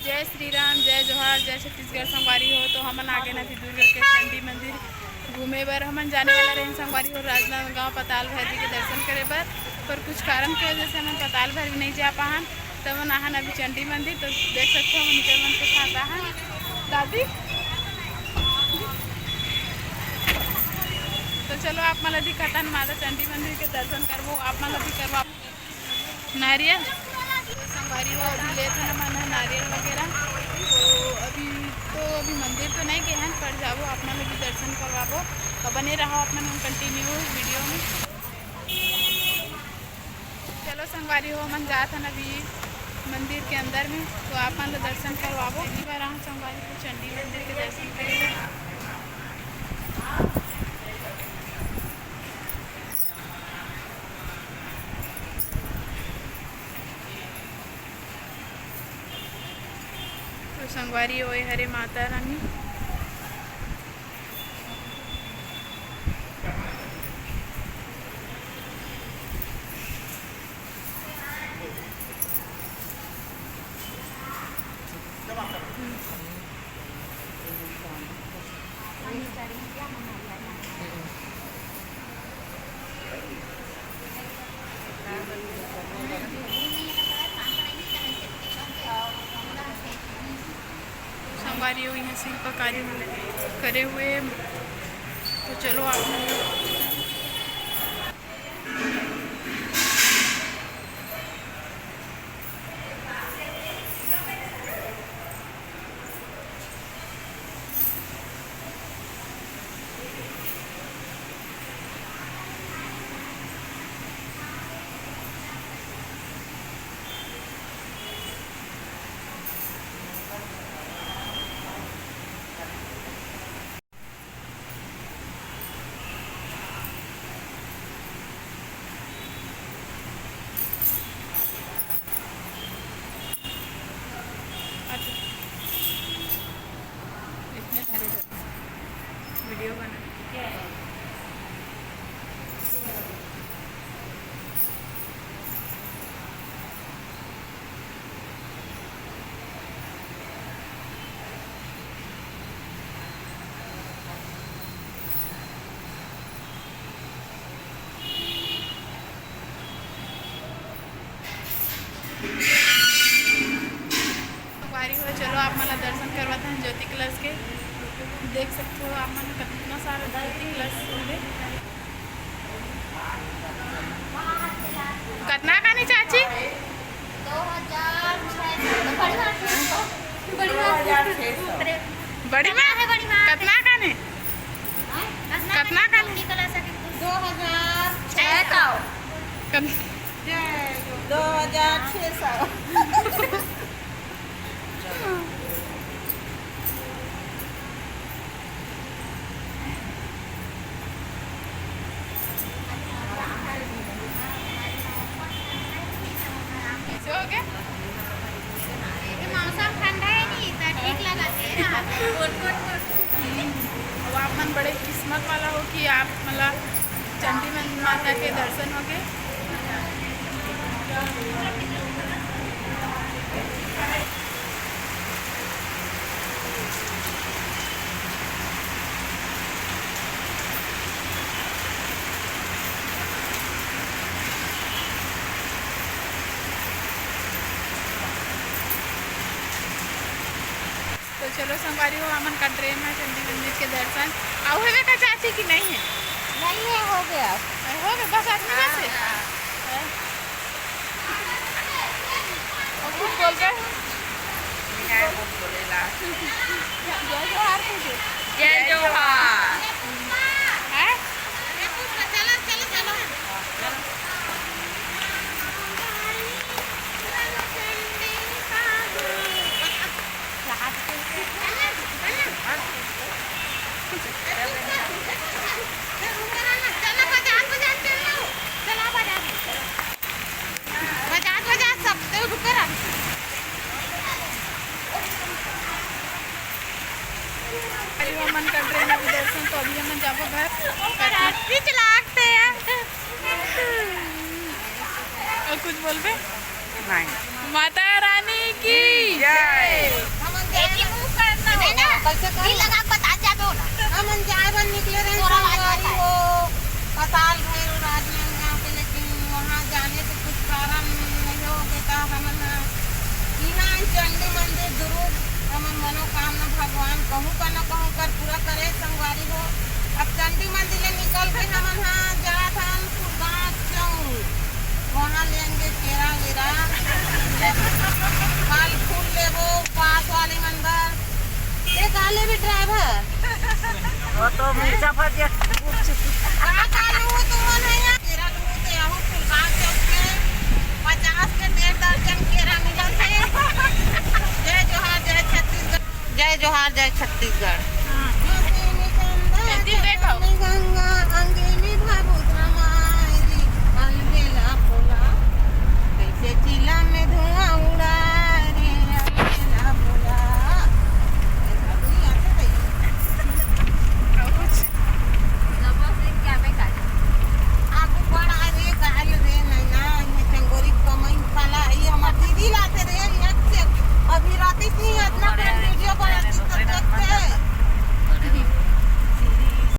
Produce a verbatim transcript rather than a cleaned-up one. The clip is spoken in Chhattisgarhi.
जय श्री राम, जय जोहार, जय छत्तीसगढ़ संगवारी हो। तो हमन आगे नदी दुर्गा के चंडी मंदिर घूमे बर। हमन जाने वाला रहेन संगवारी हो राजनांदगांव पताल भैरवी के दर्शन करे बर, पर कुछ कारण के वजह से हमन पताल भैरवी नहीं जा पाहन। तो हमन आहन अभी चंडी मंदिर, तो देख सकते हो हमन के मन के साथ आहन दादी। तो चलो आप मन ला दिखाथन माता चंडी मंदिर के दर्शन करबो, आप मन ला भी करवा। नारियल। तो संगवारी हो, अभी लेत हन हमन ह नारियल वगैरह। तो अभी, तो अभी मंदिर तो नहीं गए हन, पर जाबो, आप मन ल भी दर्शन करवाबो। तो बने रहो आप मन कंटिन्यू वीडियो में। चलो संगवारी हो, हमन जात हन अभी मंदिर के अंदर में, तो आप मन ल दर्शन करवाबो। पहली बार आहन संगवारी हो चंडी मंदिर के दर्शन करे। तो संगवारी हो, ए हरे माता रानी। संगवारी हो, यहाँ शिल्पकारी करे हुए। तो चलो आप वीडियो बना। संगवारी हो, चलो आप मन ला दर्शन करवात हन ज्योति कलश के। देख सकते हो आप मन कितना सारा ज्योति कलश है। कितना का नहीं चाची? दो हजार छह सौ। बड़ी माँ। बड़ी माँ? कितना का नहीं? कितना का नहीं? दो हजार छह सौ। दो हजार छह सौ। कैसे हो गया? ये मौसम ठंडा है नी, तो ठीक लगा थे ना। अब आप मन बड़े किस्मत वाला हो कि आप मन ला चंडी मन माता के दर्शन हो गए। तो चलो संगवारी हो, हमन का ट्रेन में चंडी मंदिर के दर्शन। आऊ हवे का चाची कि नहीं है? नहीं है, हो गया। हो गया, बस आदमी बस है। हाँ, हाँ। और कुछ बोल रहे हो? नहीं, कुछ बोलेला। जय जोहार तुझे। जय जोहार। हैं? चलो, चलो, चलो। अरे, हमन कर रहे हैं अभी दर्शन, तो अभी हमन जाबो घर। और कुछ बोलबे? नहीं। माता रानी की जय। ई लगा के बता जाबे ओला। हमन जाए बर निकले रहे तोरा बात संगवारी बताए। हो, पताल भैरव राजनांदगांव के, लेकिन वहाँ जाने से कुछ कारण नहीं हो गे, त हमन ह इहाँ चंडी मंदिर दुरुग हमन मनोकामना भगवान कहूँ का न कहूँ कर पूरा करे संगवारी हो। अब चंडी मंदिर ले निकल के हमन ह जात हन फुलगांव चौक, वहाँ लेंगे केरा वेरा, फल फूल लेबो पास वाले मन बर। ए, का लेबे ड्राइवर? वो तो मिर्चा भजिया। का, का लूँ तुमन है यहाँ? केरा लूँ ते आहू फुलगांव चौक में पचास के डेढ़ दर्जन केरा मिलत है। जय जोहार, जय छत्तीसगढ़। जय जोहार, जय छत्तीसगढ़। हाँ। गंगा अंगे में भाबू धमाई री, अलबेला पोला, कैसे चिला में धुआं